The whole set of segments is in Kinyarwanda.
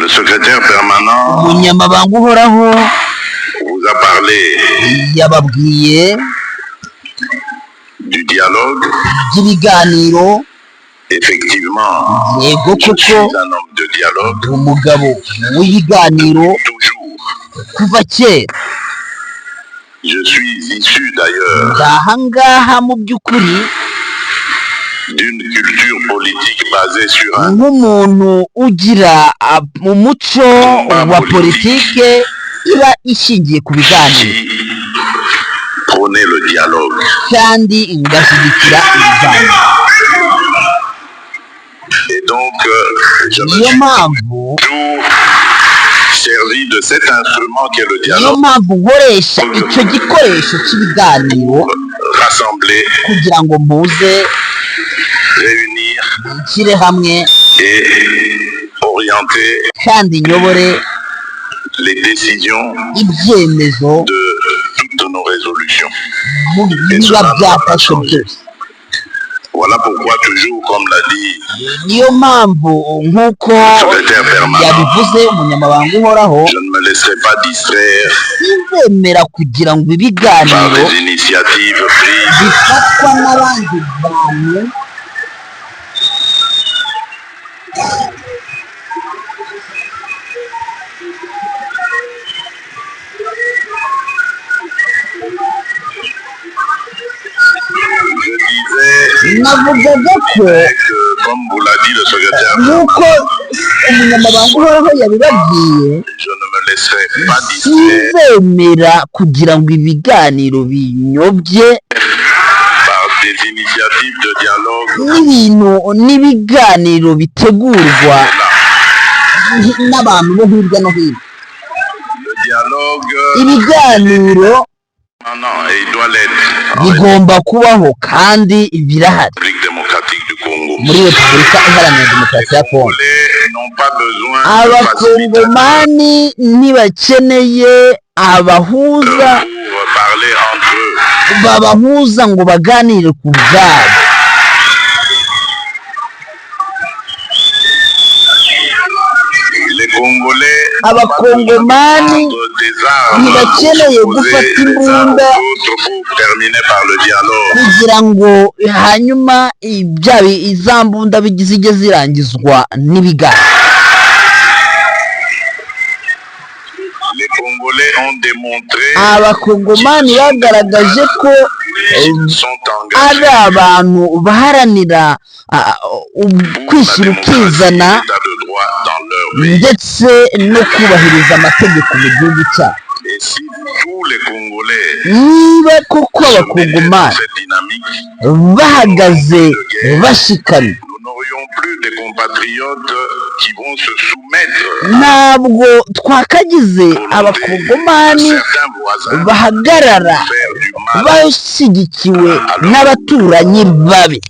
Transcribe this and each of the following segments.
Le secrétaire permanent Umunyamabanga uhoraho vous a parlé yababwiye du dialogue. by'ibiganiro. Effectivement, Yego, je koko suis un homme de dialogue umugabo w'ibiganiro toujours. kuva kera. Je suis issu d'ailleurs Ngaha ngaha mu by'ukuri d'une culture politique basée sur un nk'umuntu ugira umuco wa politike iba ishingiye ku biganiro qui prônait le dialogue. kandi ngashyigikira ibiganiro. Et donc, je me Niyo suis mpamvu toujours servi de cet instrument qui est le niyo dialogue mpamvu nkoresha icyo gikoresho cy'ibiganiro pour rassembler, kugira ngo mpuze, réunir nshyire hamwe et orienter kandi nyobore les décisions ibyemezo de toutes nos résolutions. mu biba byafashwe byose. Voilà pourquoi toujours, comme l'a dit Niyo mpamvu, nk'uko le secrétaire permanent, yabivuze umunyamabanga uhoraho, je ne me laisserai pas distraire sinzemera kugira ngo par ibiganiro des initiatives prises bifatwa n'abandi bantu Je disais Navugaga ko que, comme vous l'a dit le secrétaire nk'uko umunyamabanga uhoraho yabibabwiye, je ne me laisserai pas distraire sinzemera kugira ngo ibiganiro binyobye par des initiatives de dialogue n'ibintu n'ibiganiro bitegurwa n'abantu bo hirya no hino. Le dialogue Ibiganiro non, et il doit l'être en bigomba kubaho kandi birahari République démocratique du Congo. muri Repubulika Iharanira Demokarasi ya Kongo. Congolais n'ont pas besoin de facilitateurs Abakongomani ntibakeneye abahuza pour parler entre eux. babahuza ngo baganire ku bwabo. Les Congolais n'ont pas besoin de Abakongomani prendre des armes pour ntibakeneye s'opposer gufata les uns imbunda aux autres pour terminer par le dialogue. kugira ngo hanyuma bya za mbunda zijye zirangizwa n'ibiganiro. Les Congolais ont démontré Abakongomani bagaragaje ko qu'ils sont ari engagés abantu baharanira pour la kwishyira démocratie et ukizana l'état de droit dans leur pays. ndetse no kubahiriza amategeko mu gihugu cyabo. Et si tous les Congolais Niba koko se mettaient dans Abakongomani cette dynamique, bahagaze bashikamye, nous n'aurions plus des compatriotes qui vont se soumettre ntabwo twakagize à la volonté de Abakongomani certains voisins bahagarara pour faire du mal bashyigikiwe n'abaturanyi babi.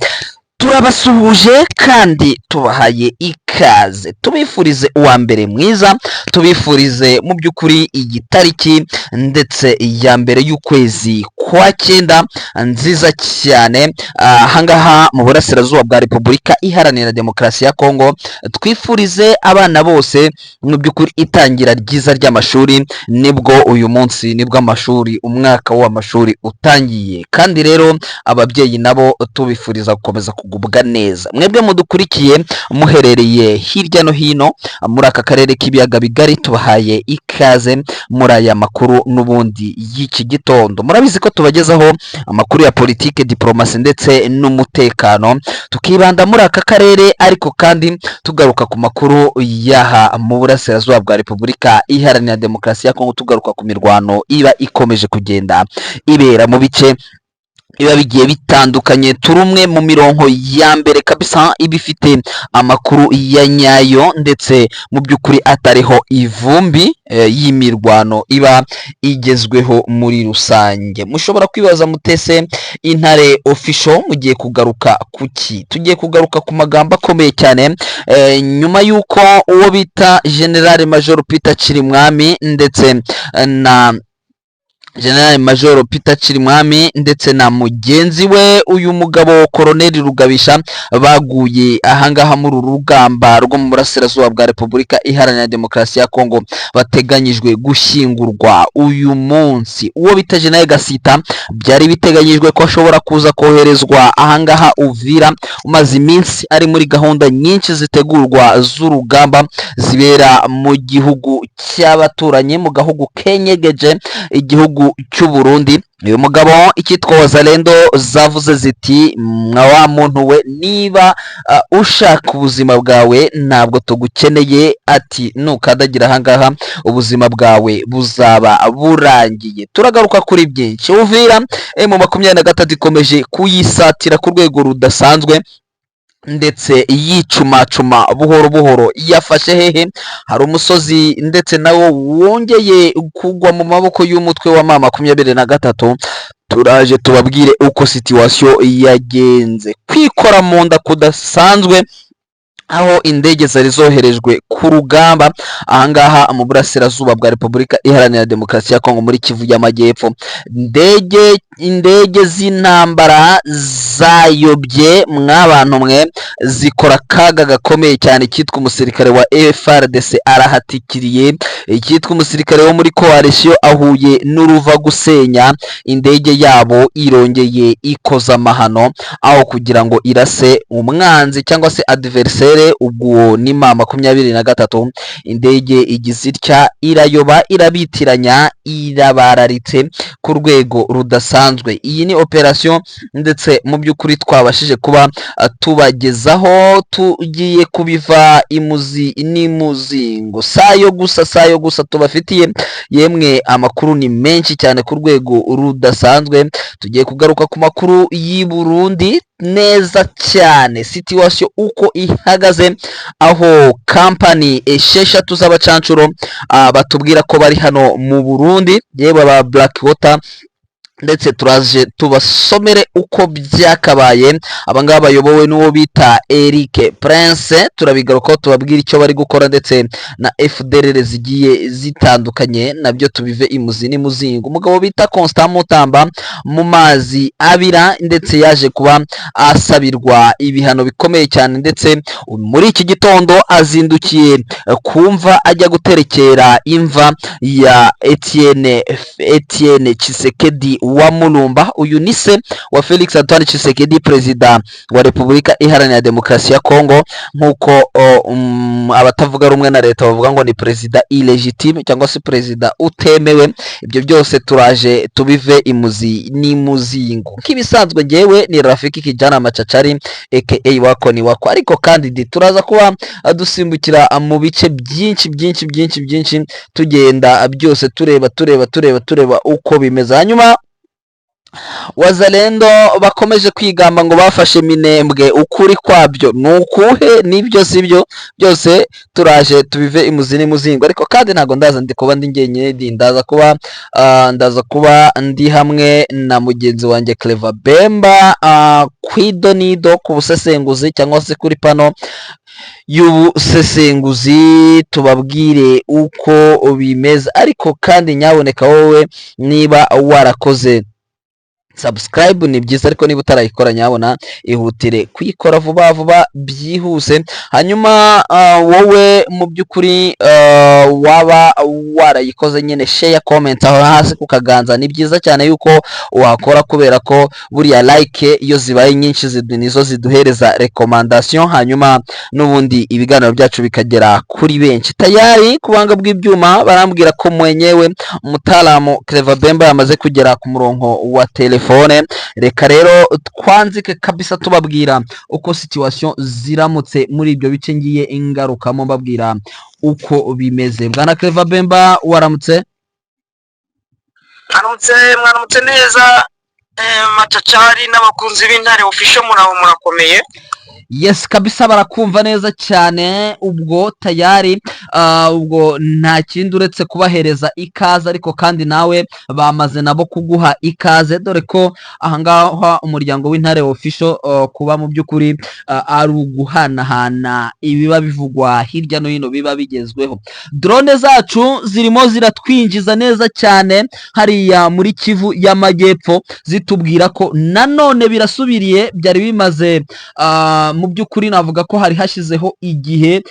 Turabasuhuje kandi tubahaye ikaze, tubifurize uwa mbere mwiza, tubifurize mu by'ukuri iyi tariki ndetse ya mbere y'ukwezi kwa cyenda nziza cyane. Ahangaha mu burasirazuba bwa Repubulika Iharanira Demokarasi ya Kongo, twifurize abana bose mu by'ukuri itangira ryiza ry'amashuri. Nibwo uyu munsi nibwo amashuri, umwaka w'amashuri utangiye, kandi rero ababyeyi nabo tubifuriza gukomeza kugubwa neza. Mwebwe mudukurikiye muherereye hirya no hino muri aka karere k'ibiyaga bigari, tubahaye ikaze muri aya makuru n'ubundi y'iki gitondo. Murabizi ko tubagezaho amakuru ya politike, diporomasi ndetse n'umutekano, tukibanda muri aka karere, ariko kandi tugaruka ku makuru y'aha mu burasirazuba bwa Repubulika Iharanira Demokarasi ya Kongo, tugaruka ku mirwano iba ikomeje kugenda ibera mu bice biba bigiye bitandukanye. Turi umwe mu mirongo ya mbere kabisa iba ifite amakuru ya nyayo ndetse mu by'ukuri atariho ivumbi y'imirwano iba igezweho muri rusange. Mushobora kwibaza mutese Intare Official mugiye kugaruka kuki? Tugiye kugaruka ku magambo akomeye cyane nyuma y'uko uwo bita General Major Peter Chirimwami ndetse na General Major Peter Chirimwami ndetse na mugenzi we uyu mugabo Colonel Rugabisha baguye ahangaha muri uru rugamba rwo mu burasirazuba bwa Repubulika Iharanira Demokarasi ya Kongo, bateganyijwe gushyingurwa uyu munsi. Uwo bita General Gasita byari biteganyijwe ko ashobora kuza koherezwa ahangaha Uvira, umaze iminsi ari muri gahunda nyinshi zitegurwa z'urugamba zibera mu gihugu cy'abaturanyi, mu gahugu kenyegeje igihugu cy'u Burundi. Uyu mugabo, icyitwa Wazalendo zavuze ziti: "Mwa wa muntu we, niba ushaka ubuzima bwawe, ntabwo tugukeneye." Ati: "Nukandagira ahangaha, ubuzima bwawe buzaba burangiye." Turagaruka kuri byinshi. Uvira, M23 ikomeje kuyisatira ku rwego rudasanzwe, ndetse yicumacuma buhoro buhoro. Yafashe hehe? Hari umusozi ndetse nawo wongeye kugwa mu maboko y'umutwe wa M23. Turaje tubabwire uko situation yagenze. Kwikora mu nda kudasanzwe, aho indege zari zoherejwe ku rugamba ahangaha mu burasirazuba bwa Repubulika Iharanira Demokarasi ya Kongo, muri Kivu y'Amajyepfo, indege z'intambara zayobye mw'abantu mwe, zikora akaga gakomeye cyane. Cyitwa umusirikare wa FARDC arahatikiriye, icyitwa umusirikare wo muri coalition ahuye n'uruva gusenya. Indege yabo irongeye ikoza amahano, aho kugira ngo irase umwanzi cyangwa se adversaire, ubwo ni M23, indege igize itya irayoba, irabitiranya, irabararitse ku rwego rudasanzwe. Iyi ni operation ndetse mu by'ukuri twabashije kuba tubagezaho, tugiye kubiva imuzi n'imuzingo. Sayo gusa, sayo gusa tubafitiye. Yemwe, amakuru ni menshi cyane ku rwego rudasanzwe. Tugiye kugaruka ku makuru y'i Burundi neza cyane, situation uko ihagaze, aho kampani 6 z'abacancuro batubwira ko bari hano mu Burundi, yewe aba Blackwater, ndetse turaje tubasomere uko byakabaye. Abangaba bayobowe n'uwo bita Eric Prince, turabigarukaho tubabwira icyo bari gukora, ndetse na FDLR zigiye zitandukanye, nabyo tubive imuzi n'imuzingo. Umugabo bita Constant Mutamba mu mazi abira, ndetse yaje kuba asabirwa ibihano bikomeye cyane, ndetse muri iki gitondo azindukiye kumva ajya guterekera imva ya Etienne Tshisekedi wa Mulumba. Uyu ni se wa Felix Antoine Tshisekedi, perezida wa Repubulika Iharanira Demokarasi ya Kongo, nk'uko abatavuga rumwe na leta bavuga ngo ni perezida illégitime cyangwa se perezida utemewe. Ibyo byose turaje tubive imuzi n'imuzingo. Nk'ibisanzwe, ngewe ni Rafiki Kijana Machachari, aka wako ni wako, ariko kandi turaza kuba dusimbukira mu bice byinshi byinshi byinshi byinshi, tugenda byose tureba tureba tureba tureba uko bimeze. Hanyuma Wazalendo bakomeje kwigamba ngo bafashe Minembwe, ukuri kwabyo ni ukuhe? Nibyo, sibyo? Byose turaje tubive imuzi n'imuzingo. Ariko kandi ntabwo ndaza ndi kuba ndi njyenyine, di ndaza kuba ndi hamwe na mugenzi wanjye Clever Bemba kwidonido ku busesenguzi cyangwa se kuri pano y'ubusesenguzi, tubabwire uko bimeze. Ariko kandi nyaboneka, wowe niba warakoze subscribe ni byiza, ariko niba utarayikora, nyabona ihutire kuyikora vuba vuba byihuse. Hanyuma wowe mu by'ukuri waba warayikoze nyine, share, comment aho hasi ku kaganza. Ni byiza cyane yuko wakora, kubera ko buriya like iyo zibaye nyinshi nizo ziduhereza recommandation, hanyuma n'ubundi ibiganiro byacu bikagera kuri benshi. Tayari ku buhanga bw'ibyuma barambwira ko mwenyewe mutaalamu Clever Bemba yamaze kugera ku murongo wa telefone. Reka rero twanzike kabisa, tubabwira uko situation ziramutse muri ibyo bice ngiye ingarukamo, mbabwira uko bimeze. Bwana Clever Bemba, waramutse? Mwaramutse, mwaramutse neza, Macacari n'abakunzi b'Intare Official, muraho, murakomeye? Yes, kabisa, barakumva neza cyane. Ubwo tayari, ubwo nta kindi uretse kubahereza ikaze, ariko kandi nawe bamaze nabo kuguha ikaze, dore ko ahangaha Umuryango w'Intare Official, kuba mu by'ukuri ari uguhanahana ibiba bivugwa hirya no hino biba bigezweho. Drone zacu zirimo ziratwinjiza neza cyane hariya muri Kivu y'Amajyepfo, zitubwira ko nanone birasubiriye. Byari bimaze, mu by'ukuri navuga ko hari hashizeho igihe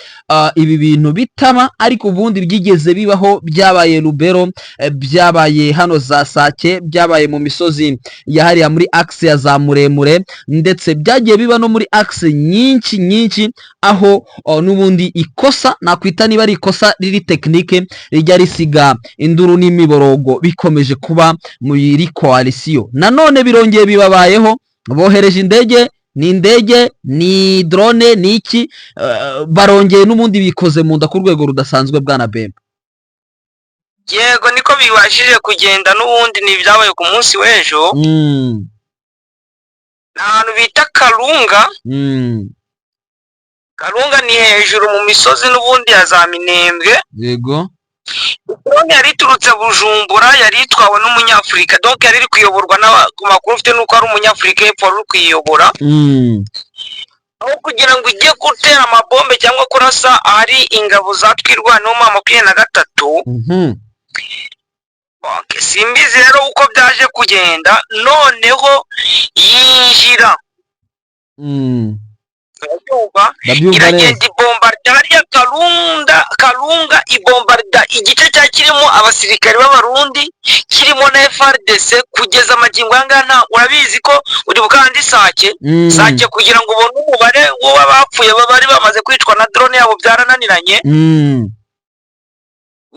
ibi bintu bitaba, ariko ubundi byigeze bibaho. Byabaye Lubero, byabaye hano za Sake, byabaye mu misozi ya hariya muri axe ya za Muremure, ndetse byagiye biba no muri axe nyinshi nyinshi, aho n'ubundi ikosa nakwita niba ari ikosa riri technique rijya risiga induru n'imiborogo bikomeje kuba muri coalition. Nanone birongeye bibabayeho, bohereje indege, ni indege, ni drone, ni iki, barongeye n'ubundi bikoze mu nda ku rwego rudasanzwe, bwana Bemba. Yego, niko bibashije kugenda. N'ubundi ni ibyabaye ku munsi w'ejo, ni ahantu bita Karunga. Karunga ni hejuru mu misozi n'ubundi ya za Minembwe. Drone yari iturutse Bujumbura, yari itwawe n'Umunyafurika, donc yari iri kuyoborwa ku makuru ufite nuko ari Umunyafurika y'Epfo wari uri kuyiyobora. Aho kugira ngo ijye gutera amabombe cyangwa kurasa ahari ingabo za Twirwaneho M23, okay, simbizi rero uko byaje kugenda, noneho yinjira, urabyumva? Ndabyumva Iragenda neza. ibombarda hariya Karunda, Karunga, ibombarda igice cya kirimo abasirikare b'Abarundi, kirimo na FARDC. Kugeza amagingo aya ngaya nta, urabizi ko uribuka handi Sake, Sake, kugira ngo ubone umubare w'abapfuye bari bamaze kwicwa na drone yabo byarananiranye.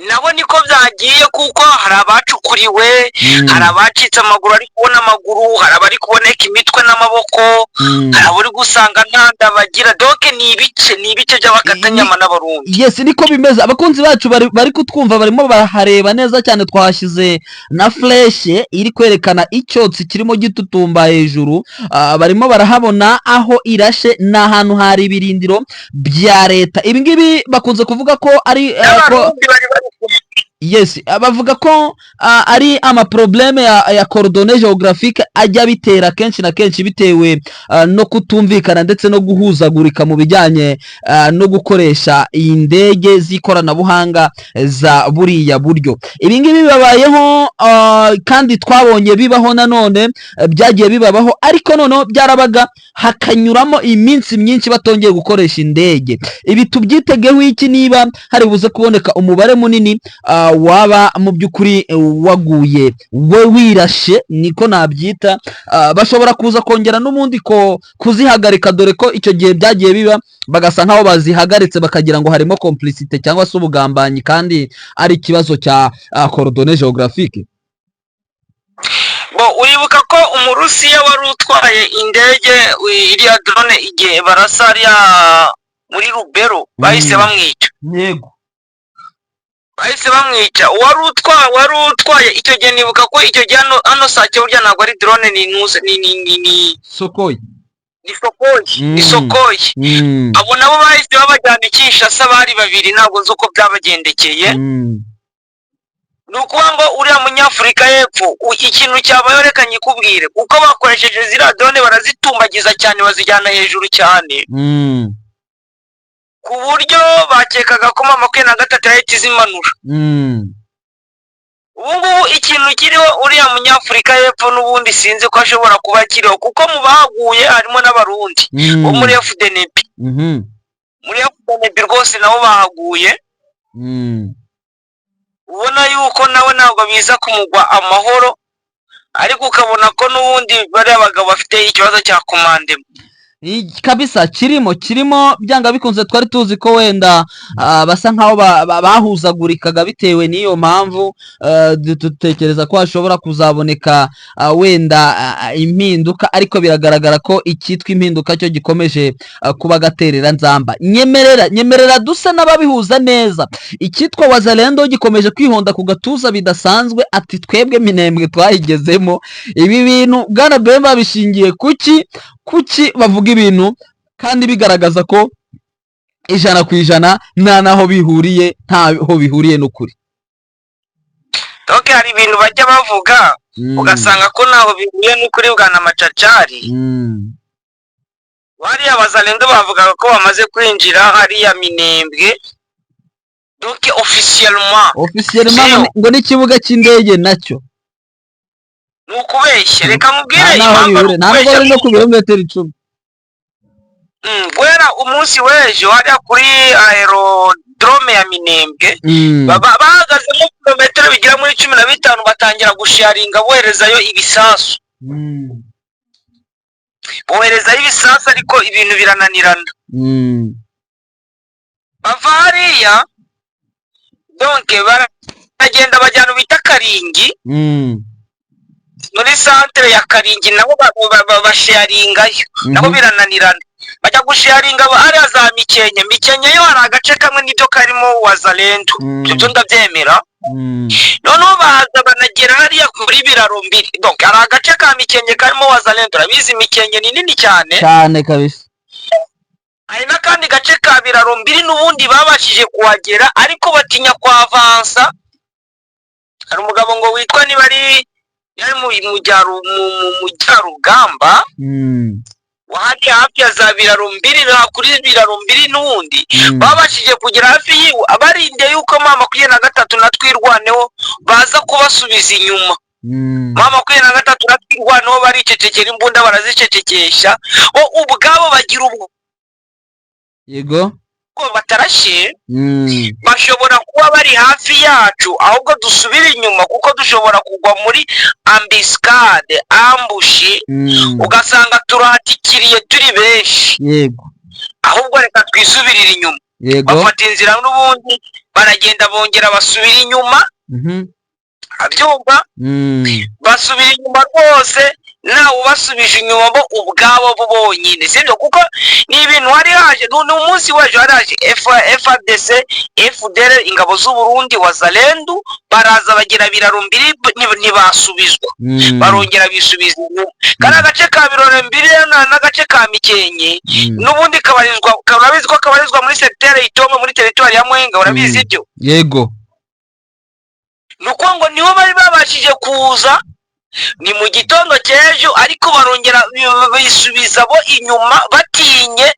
Nabo niko byagiye, kuko hari abacukuriwe, hari abacitse amaguru ari kubona amaguru, hari abari kuboneka imitwe n'amaboko, hari abari gusanga nta nda bagira. Donc ni ibice by'abakatanyama n'Abarundi. Yes, niko bimeze. Abakunzi bacu bari kutwumva barimo barahareba neza cyane. Twahashyize na flèche iri kwerekana icyotsi kirimo gitutumba hejuru. Barimo barahabona aho irashe, ni ahantu hari ibirindiro bya leta. Ibi ngibi bakunze kuvuga ko ari ko N'Abarundi bari kumwe. Yes, bavuga ko ari amaproblème ya coordonnées géographiques ajya bitera kenshi na kenshi, bitewe no kutumvikana ndetse no guhuzagurika mu bijyanye no gukoresha iyi ndege z'ikoranabuhanga za buriya buryo. Ibi ngibi bibabayeho, kandi twabonye bibaho nanone, byagiye bibabaho, ariko noneho byarabaga hakanyuramo iminsi myinshi batongeye gukoresha indege. Ibi tubyitegeho iki, niba hari buze kuboneka umubare munini waba mu by'ukuri waguye we wirashe, niko nabyita, bashobora kuza kongera n'ubundi ko kuzihagarika, dore ko icyo gihe byagiye biba bagasa nkaho bazihagaritse, bakagira ngo harimo complicité cyangwa se ubugambanyi, kandi ari ikibazo cya coordonnées géographiques? Bo uribuka ko Umurusiya wari utwaye indege iriya drone, igihe barasa hariya muri Rubero, bahise bamwica. Bahise bamwica wari utwaye icyo gihe. Nibuka ko icyo gihe hano Sake, burya ntabwo ari drone, ni ntuze, ni Sukhoi. Ni Sukhoi, ni Sukhoi. Abo nabo bahise babajyana i Kinshasa, bari babiri, ntabwo nzi uko byabagendekeye. Ni ukuvuga ngo uriya Munyafurika y'Epfo, ikintu cyabayeho reka nyikubwire, kuko bakoresheje ziriya drone barazitumbagiza cyane, bazijyana hejuru cyane, ku buryo bakekaga ko M23 yahita izimanura. Ubu ngubu ikintu kiriho, uriya Munyafurika y'Epfo n'ubundi sinzi ko ashobora kuba akiriho, kuko mu bahaguye harimo n'Abarundi bo muri FDNB. Muri FDNB rwose nabo bahaguye. Ubona yuko nawe ntabwo biza kumugwa amahoro, ariko ukabona ko n'ubundi bariya bagabo bafite ikibazo cya commandement. Kabisa kirimo byanga bikunze. Twari tuzi ko wenda basa nkaho bahuzagurikaga bitewe n'iyo mpamvu, dutekereza ko hashobora kuzaboneka wenda impinduka, ariko biragaragara ko icyitwa impinduka cyo gikomeje kuba gaterera nzamba. Nyemerera, nyemerera dusa n'ababihuza neza. Icyitwa Wazalendo gikomeje kwihonda ku gatuza bidasanzwe, ati twebwe Minembwe twayigezemo. Ibi bintu, bwana Bemba, bishingiye kuki? Kuki bavuga ibintu? Kandi bigaragaza ko 100% nta naho bihuriye, ntaho bihuriye n'ukuri. Donc hari ibintu bajya bavuga ugasanga ko ntaho bihuriye n'ukuri, bwana Macacari. Bariya Bazalendo bavugaga ko bamaze kwinjira hariya Minembwe, donc officiellement. Officiellement. Siyo. Ngo n'ikibuga cy'indege nacyo. Ni ukubeshya, reka mubwire Nta naho impamvu ari bihuriye, nta nubwo ukubeshya. bari no ku birometero 10. Guhera umunsi w'ejo hariya kuri aérodrome ya Minembwe, bahagazemo kilometero bigera muri 15, batangira gusharinga, boherezayo ibisasu, boherezayo ibisasu, ariko ibintu birananirana. Bava hariya, donc baragenda bajyana bita Karingi, muri centre ya Karingi, nabo basharingayo, nabo birananirana. Bajya gusharinga hariya za Mikenke. Mikenke yo hari agace kamwe nibyo karimo Wazalendo. Ibyo byo ndabyemera. Noneho baza banagera hariya kuri Biraro Mbiri. Donc hari agace ka Mikenke karimo Wazalendo. Urabizi, Mikenke ni nini cyane. Cyane kabisa. Hari n'akandi gace ka Biraro Mbiri n'ubundi babashije kuhagera, ariko batinya kwavansa. Hari umugabo ngo witwa, niba ari yari mu Jyarugamba, wahariya hafi ya za Biraro Mbiri, na kuri Biraro Mbiri n'ubundi babashije kugera hafi yiwe, abarindiye yuko M23 na Twirwaneho baza kubasubiza inyuma. M23 na Twirwaneho baricecekera, imbunda barazicecekesha, bo ubwabo bagira ubwo batarashe. Bashobora kuba bari hafi yacu, ahubwo dusubire inyuma kuko dushobora kugwa muri embuscade, ambush, ugasanga turahatikiriye turi benshi. Ahubwo reka twisubirire inyuma. Bafata inzira n'ubundi baragenda, bongera basubira inyuma. Abyumva? Basubira inyuma rwose, ntawe ubasubije inyuma, bo ubwabo bo bonyine, sibyo? Kuko ni ibintu hari haje, ni umunsi w'ejo hari haje FARDC, FDL, ingabo z'u Burundi, Wazalendu, baraza bagira Biraro Mbiri, ntibasubizwa. Barongera bisubiza inyuma kariya gace ka Biraro Mbiri n'agace ka Mikenke. N'ubundi kabarizwa, urabizi ko kabarizwa muri secteur Itombwe, muri territoire ya Mwenga, urabizi ibyo? Yego. Ni ukuvuga ngo nibo bari babashije kuza, ni mu gitondo cy'ejo, ariko barongera bisubiza bo inyuma, batinye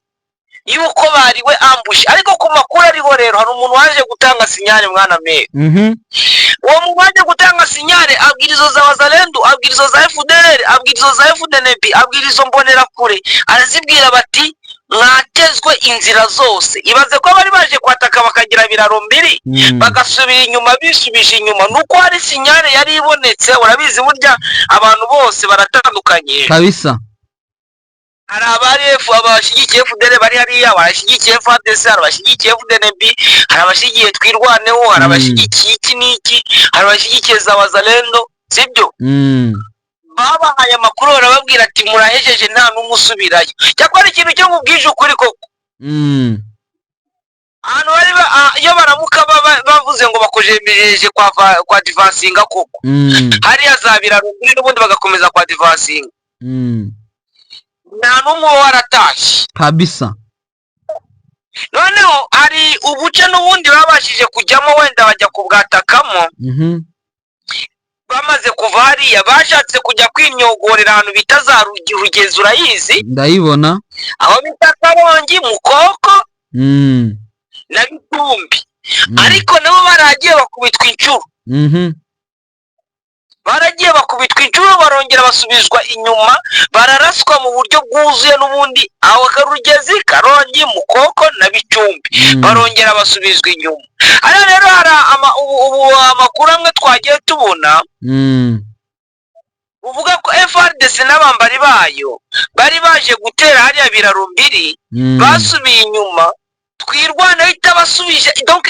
yuko bariwe ambush. Ariko ku makuru ariho rero, hari umuntu waje gutanga signal, mwana meya. Uwo muntu waje gutanga signal abwira izo za Wazalendu, abwira izo za FDL, abwira izo za FDNB, abwira izo mbonerakure, arazibwira bati: "Mwatezwe inzira zose." Ibaze ko bari baje kwataka bakagira Biraro Mbiri, bagasubira inyuma, bisubije inyuma. Nuko hari signal yari ibonetse. Urabizi, burya abantu bose baratandukanye. Kabisa. Hari abari abashyigikiye FDL bari hariya, abashyigikiye FARDC, hari abashyigikiye FDNB, hari abashyigikiye Twirwaneho, hari abashyigikiye iki n'iki, hari abashyigikiye za Wazalendo, sibyo? Babahaye amakuru, barababwira ati: "Murahejeje, nta n'umwe usubirayo." Cyakora ikintu cyo mubwije ukuri koko, ahantu bari iyo baramuka bavuze ngo bakojeje kwa divansinga koko, hariya za Biraro n'ubundi bagakomeza kwa divansinga, nta n'umwe uba waratashye. Kabisa. Noneho hari ubuce n'ubundi babashije kujyamo, wenda bajya kubwatakamo. Bamaze kuva hariya, bashatse kujya kwimyogorera ahantu bita za Rugezi, urayizi? Ndayibona. Aho bita Karongi, Mukoko na Bitumbi. Ariko nabo baragiye bakubitwa inshuro. Baragiye bakubitwa inshuro, barongera basubizwa inyuma, bararaswa mu buryo bwuzuye n'ubundi aho Karugezi, Karongi, Mukoko na Bicumbi. Barongera basubizwa inyuma. Hariya rero hari ubu amakuru amwe twagiye tubona uvuga ko FARDC n'abambari bayo bari baje gutera hariya Biraro Mbiri, basubiye inyuma, Twirwaneho itabasubije. Donc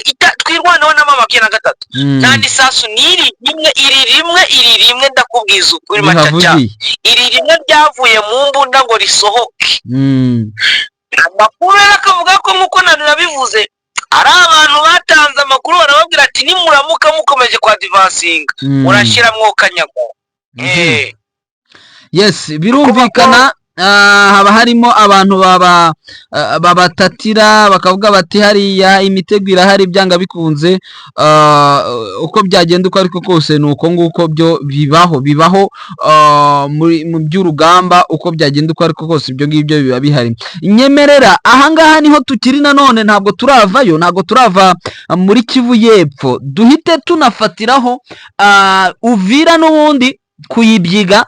Twirwaneho na M23 nta n'isasu n'iri rimwe, iri rimwe, iri rimwe, ndakubwiza ukuri, Macaca, Rihavugiye. iri rimwe ryavuye mu mbunda ngo risohoke. Amakuru rero akavuga ko, nk'uko nabivuze, ari abantu batanze amakuru, barababwira ati: "Nimuramuka mukomeje kwa divansinga, murashyira mwokanyago." Yes, birumvikana. Haba harimo abantu babatatira bakavuga bati hariya imitego irahari byanga bikunze. Uko byagenda uko ariko kose, ni uko nguko byo bibaho, bibaho mu by'urugamba. Uko byagenda uko ariko kose, ibyo ngibyo biba bihari. Nyemerera, ahangaha niho tukiri nanone, ntabwo turavayo, ntabwo turava muri Kivu y'Epfo. Duhite tunafatiraho Uvira n'ubundi kuyibyiga.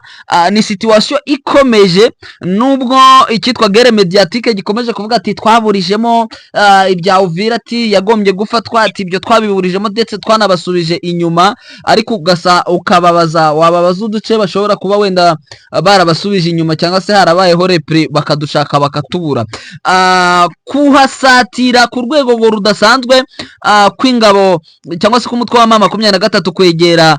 Ni situation ikomeje, nubwo icyitwa guerre médiatique gikomeje kuvuga ati twaburijemo ibya Uvira, ati yagombye gufatwa, ati ibyo twabiburijemo ndetse twanabasubije inyuma, ariko ugasa ukababaza, wababaza uduce bashobora kuba wenda barabasubije inyuma cyangwa se harabayeho repli, bakadushaka bakatubura. Kuhasatira ku rwego ngo rudasanzwe kw'ingabo cyangwa se k'umutwe wa M23 kwegera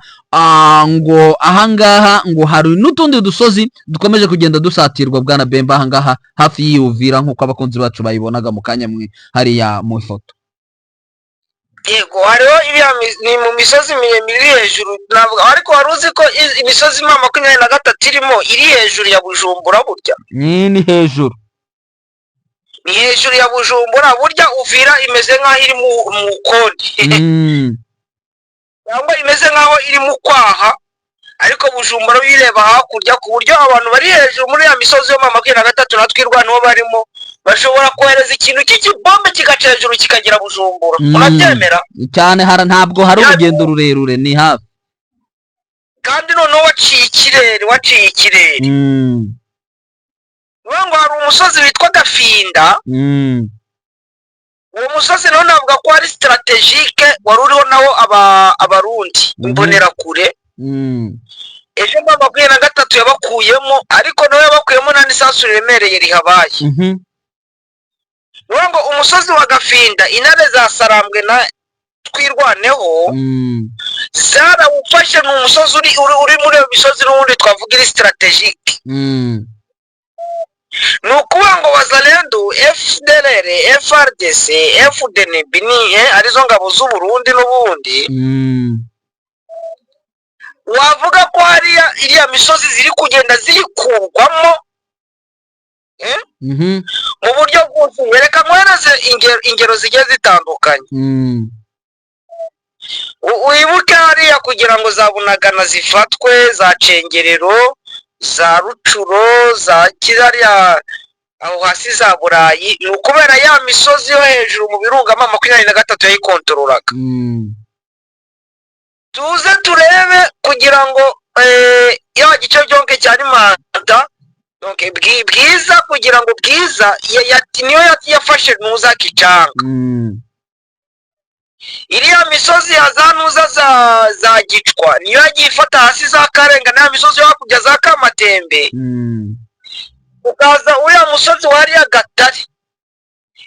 ngo ahangaha ngo hari n'utundi dusozi dukomeje kugenda dusatirwa, bwana Bemba, ahangaha hafi y'Uvira, nk'uko abakunzi bacu bayibonaga mu kanya mwe hariya mu ifoto. Yego, hariho iriya ni mu misozi miremire iri hejuru ntabwo, ariko wari uzi ko imisozi M23 irimo iri hejuru ya Bujumbura burya? Ni hejuru. Ni hejuru ya Bujumbura burya. Uvira imeze nk'aho iri mu koni cyangwa imeze nk'aho iri mu kwaha, ariko Bujumbura uyireba hakurya, ku buryo abantu bari hejuru muri ya misozi yo M23 na Twirwaneho barimo bashobora kohereza ikintu cy'ikibombe kigaca hejuru kikagera Bujumbura. Urabyemera? Cyane, ntabwo hari urugendo rurerure, ni hafi. Kandi noneho waciye ikirere, waciye ikirere. Niyo ngo hari umusozi witwa Gafinda. Uwo musozi nawo navuga ko ari stratégique, wari uriho nawo Abarundi imbonerakure. Ejo M23 yabakuyemo, ariko nawe yabakuyemo nta n'isasu riremereye rihabaye. Niyo ngo umusozi wa Gafinda, intare za Sarambwe na Twirwaneho zarawufashe. Ni umusozi uri muri iyo misozi n'ubundi twavuga iri stratégique. Ni ukuvuga ngo Wazalendo, FDLR, FARDC, FDNB ni arizo ngabo z'u Burundi n'ubundi. Wavuga ko hariya iriya misozi ziri kugenda ziyikurwamo mu buryo bwuzuye. Reka nkohereze ingero zigiye zitandukanye. Wibuke hariya kugira ngo za Bunagana zifatwe, za Cengerero, za Rucuro, za kiriya aho hasi za Burayi, ni ukubera ya misozi yo hejuru mu birunga M23 yayikontorolaga. Tuze turebe kugira ngo ya gice byonke cya Limanta, donc Bwiza, kugira ngo Bwiza niyo yafashe nuza Kicanga. Iriya misozi ya za nuza za Gicwa niyo yagiye ifata hasi za Karenga, n'aya misozi yo hakurya za Kamatembe. Ukaza uriya musozi wa hariya Gatare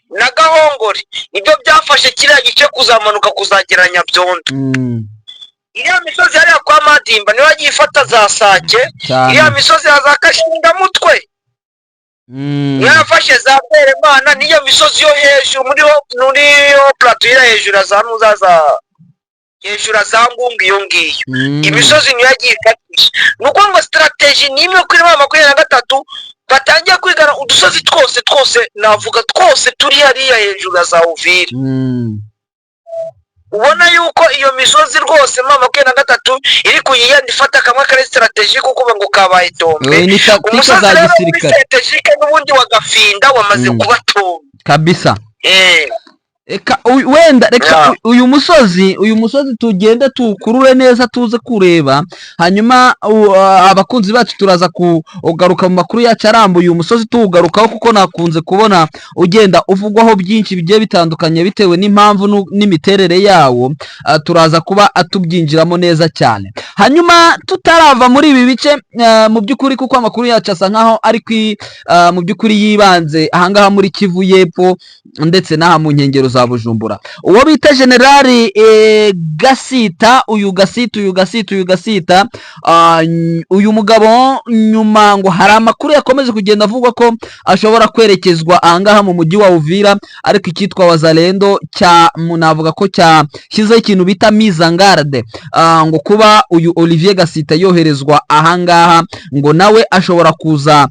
na Gahongore, nibyo byafashe kiriya gice kuzamanuka kuzagera Nyabyondo. Iriya misozi hariya kwa Madimba niyo yagiye ifata za Sake. Iriya misozi ya za Kashingamutwe niyo yafashe za Bweremana, n'iyo misozi yo hejuru muri yo plateau iri hejuru ya za nuza za hejuru ya za Ngungu, iyo ngiyo. Imisozi niyo yagiye ifatisha. Ni ukuvuga ngo stratégie ni imwe kuri M23, batangiye kwigana udusozi twose twose, navuga twose turi hariya hejuru ya za Uvira. Ubona yuko iyo misozi rwose M23 iri kuyigenda ifata kamwe kari stratégique, kuko ngo kabaye tombé. Ni tactique Umusozi za rero uri gisirikare. stratégique n'ubundi wa Gafinda wamaze kuba tombé. Kabisa. Reka wenda reka uyu musozi tugende tuwukurure neza, tuze kureba, hanyuma abakunzi bacu turaza kugaruka mu makuru yacu arambuye uyu musozi tuwugarukaho, kuko nakunze kubona ugenda uvugwaho byinshi bigiye bitandukanye bitewe n'impamvu n'imiterere yawo. Turaza kuba tubyinjiramo neza cyane. Hanyuma tutarava muri ibi bice, mu by'ukuri, kuko amakuru yacu asa nkaho ari mu by'ukuri yibanze ahangaha muri Kivu y'Epfo ndetse n'aha mu nkengero za Bujumbura, uwo bita Generali Gasita, uyu Gasita, uyu Gasita, uyu Gasita, uyu mugabo nyuma ngo hari amakuru yakomeje kugenda avugwa ko ashobora kwerekezwa ahangaha mu mujyi wa Uvira, ariko icyitwa Wazalendo cya navuga ko cyashyizeho ikintu bita mise en garde, ngo kuba uyu Olivier Gasita yoherezwa ahangaha, ngo nawe ashobora kuza.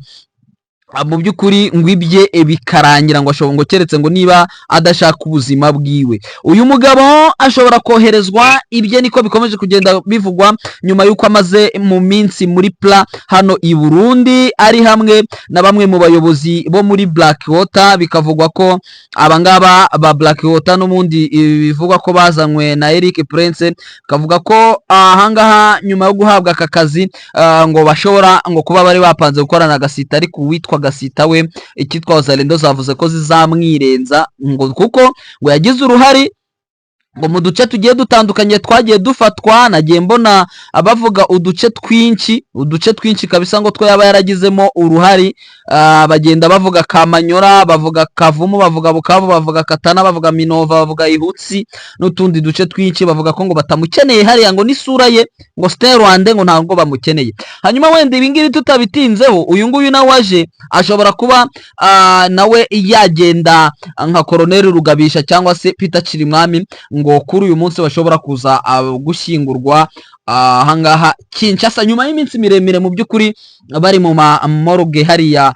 Mu by'ukuri ngo ibye bikarangira, ngo ashobora, ngo keretse ngo niba adashaka ubuzima bwiwe, uyu mugabo ashobora koherezwa ibye. Niko bikomeje kugenda bivugwa nyuma y'uko amaze mu minsi muri pla hano i Burundi, ari hamwe na bamwe mu bayobozi bo muri Blackwater. Bikavugwa ko abangaba ba Blackwater n'ubundi bivugwa ko bazanywe na Eric Prince. Bikavuga ko ahangaha nyuma yo guhabwa aka kazi, ngo bashobora ngo kuba bari bapanze gukorana na Gasita, ariko uwitwa Gasita we, icyitwa Wazalendo zavuze ko zizamwirenza, ngo kuko ngo yagize uruhare ngo mu duce tugiye dutandukanye twagiye dufatwa. Nagiye mbona abavuga uduce twinshi, uduce twinshi kabisa, ngo two yaba yaragizemo uruhare. Bagenda bavuga Kamanyora, bavuga Kavumu, bavuga Bukavu, bavuga Katana, bavuga Minova, bavuga Ihutsi n'utundi duce twinshi. Bavuga ko ngo batamukeneye hariya, ngo n'isura ye ngo Stay Rwanda, ngo ntabwo bamukeneye. Hanyuma wenda ibi ngibi tutabitinzeho, uyu nguyu nawe aje ashobora kuba nawe yagenda nka Koroneli Rugabisha cyangwa se Peter Chirimwami, ngo kuri uyu munsi bashobora kuza gushyingurwa ahangaha Kinshasa nyuma y'iminsi miremire mu by'ukuri bari mu ma morgue hariya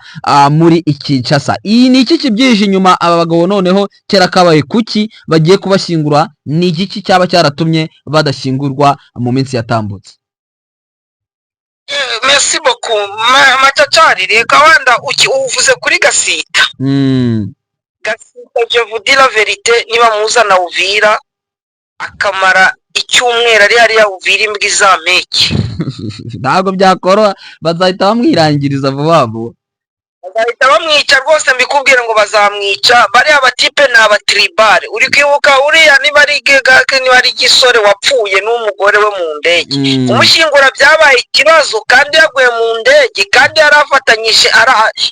muri Kinshasa. Iyi ni iki kibyihishe inyuma? Aba bagabo noneho kera kabaye, kuki bagiye kubashyingura? Ni igiki cyaba cyaratumye badashyingurwa mu minsi yatambutse? Merci beaucoup, Macacari. Reka wenda uvuze kuri Gasita. Gasita, je vous dis la vérité, niba muzana Uvira akamara icyumweru ari hariya Uvira, imbwa izampeke. Ntabwo byakoroha, bazahita bamwirangiriza vuba vuba. Bazahita bamwica rwose, mbikubwire ngo bazamwica. Bariya batipe ni abatribal. Uri kwibuka uriya, niba ari Gegake, niba ari Gisore wapfuye n'umugore we mu ndege? Kumushyingura byabaye ikibazo kandi yaguye mu ndege, kandi yari afatanyije,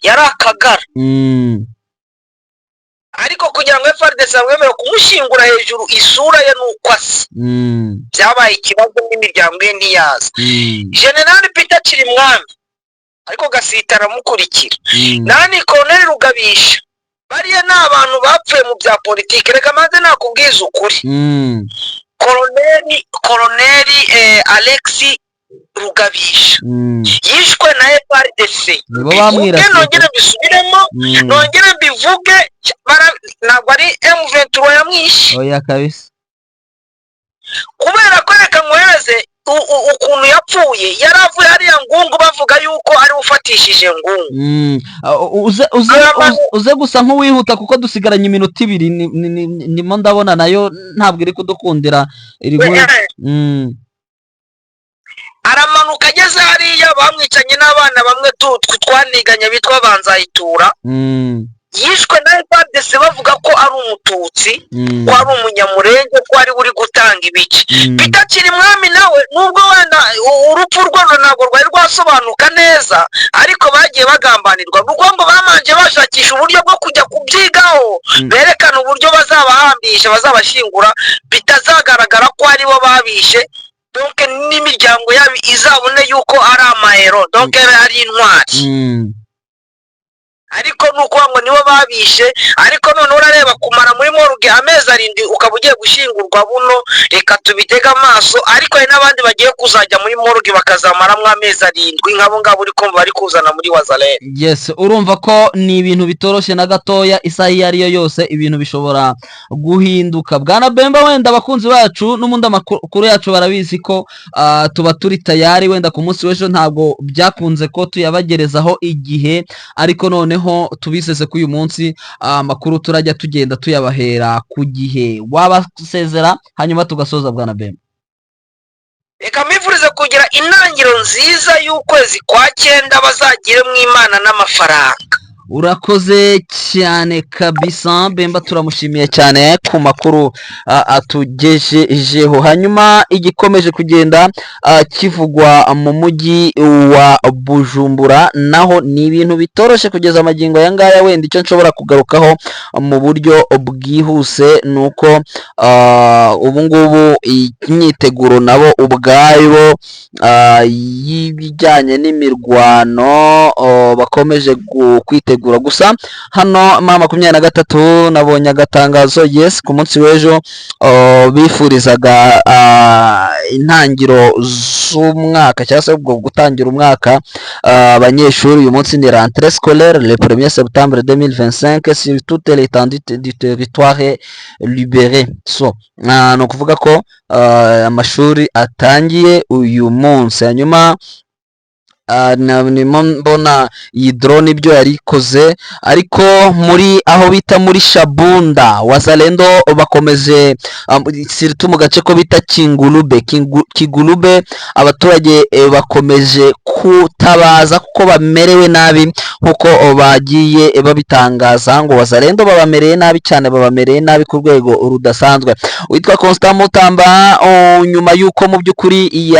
yari akagara. Ariko kugira ngo FARDC bamwemere kumushyingura hejuru isura ye nuko asa, byabaye ikibazo n'imiryango ye ntiyaza. General Peter Chirimwami, ariko Gasita aramukurikira. Nani, Colonel Rugabisha, bariya ni abantu bapfuye mu bya politiki. Reka maze nakubwiza ukuri. Koloneli Alexi Rugabisha yishwe na FARDC. Nibo Bivuge, bamwirasiye. nongere mbisubiremo, nongere mbivuge, ntabwo ari M23 yamwishe. Oya kabisa. Kubera ko reka nkohereze ukuntu yapfuye. Yari avuye hariya Ngungu, bavuga yuko ari we ufatishije Ngungu. Uze uze gusa nk'uwihuta kuko dusigaranye iminota 2. Ndimo ndabona nayo ntabwo iri kudukundira, iri Aramanuka ageze hariya bamwicanye n'abana bamwe twaniganye bitwa Banzayitura. Yishwe na FARDC bavuga ko ari Umututsi, ko ari Umunyamurenge, ko ari uri gutanga ibice. Peter Chirimwami nawe, nubwo wenda urupfu rwe ntabwo rwari rwasobanuka neza, ariko bagiye bagambanirwa. Ni ukuvuga ngo babanje bashakisha uburyo bwo kujya kubyigaho, berekana uburyo bazabahambisha, bazabashyingura, bitazagaragara ko aribo babishe, donc n'imiryango yabo izabone yuko ari amahero, donc ari intwari. Ariko ni ukuvuga ngo nibo babishe. Ariko noneho urareba kumara muri morgue amezi 7, ukaba ugiye gushyingurwa buno. Reka tubitege amaso. Ariko hari n'abandi bagiye kuzajya muri morgue bakazamaramo amezi 7, nk'abo ngabo uri kumva bari kuzana muri Wazalendo. Yes, urumva ko ni ibintu bitoroshye na gatoya. Isaha iyo ari yo yose ibintu bishobora guhinduka. Bwana Bemba, wenda abakunzi bacu n'ubundi amakuru yacu barabizi ko tuba turi tayari. Wenda ku munsi w'ejo ntabwo byakunze ko tuyabagerezaho igihe, ariko noneho tubiseze ko uyu munsi amakuru turajya tugenda tuyabahera ku gihe. Wabasezera hanyuma tugasoza, bwana Bemba. Reka mbifurize kugira intangiriro nziza y'ukwezi kwa cyenda, bazagiremo Imana n'amafaranga. Urakoze cyane kabisa Bemba, turamushimiye cyane ku makuru atugejejeho. Hanyuma igikomeje kugenda kivugwa mu mujyi wa Bujumbura naho ni ibintu bitoroshye kugeza amagingo aya ngaya. Wenda icyo nshobora kugarukaho mu buryo bwihuse ni uko ubu ngubu imyiteguro nabo ubwayo y'ibijyanye n'imirwano bakomeje kwitegura. kwitegura. Gusa hano M23 nabonye agatangazo, yes, ku munsi w'ejo bifurizaga intangiro z'umwaka cyangwa se ubwo gutangira umwaka abanyeshuri. Uyu munsi ni rentrée scolaire, le 1er septembre 2025, sur toute l'étendue du territoire libéré. So ni ukuvuga ko amashuri atangiye uyu munsi. Hanyuma ndimo mbona iyi drone ibyo yari ikoze, ariko muri aho bita muri Shabunda, Wazalendo bakomeje surtout mu gace ko bita Kingulube. Kigulube, abaturage bakomeje kutabaza kuko bamerewe nabi, nkuko bagiye babitangaza ngo Wazalendo babamereye nabi cyane, babamereye nabi ku rwego rudasanzwe. Witwa Constant Mutamba, nyuma y'uko mu by'ukuri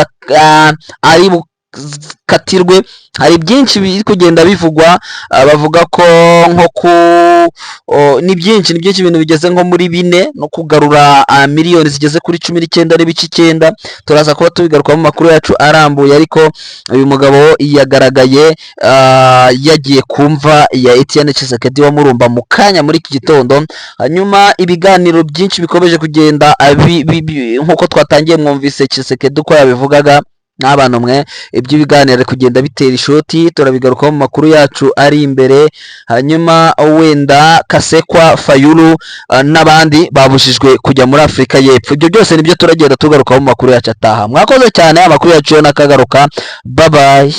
ari bukatirwe, hari byinshi biri kugenda bivugwa. Bavuga ko nko ku ni byinshi, ibintu bigeze nko muri bine, no kugarura miliyoni zigeze kuri 19.9. Turaza kuba tubigaruka mu makuru yacu arambuye. Ariko uyu mugabo yagaragaye yagiye kumva ya Etienne Tshisekedi wa Murumba mu kanya muri iki gitondo. Hanyuma ibiganiro byinshi bikomeje kugenda nk'uko twatangiye, mwumvise Tshisekedi uko yabivugaga n'abantu mwe. Iby'ibiganiro kugenda bitera ishoti, turabigarukaho mu makuru yacu ari imbere. Hanyuma wenda Kasekwa, Fayulu n'abandi babujijwe kujya muri Afurika y'Epfo. Ibyo byose nibyo turagenda tugarukaho mu makuru yacu ataha. Mwakoze cyane, amakuru yacu yo nakagaruka. Bye bye.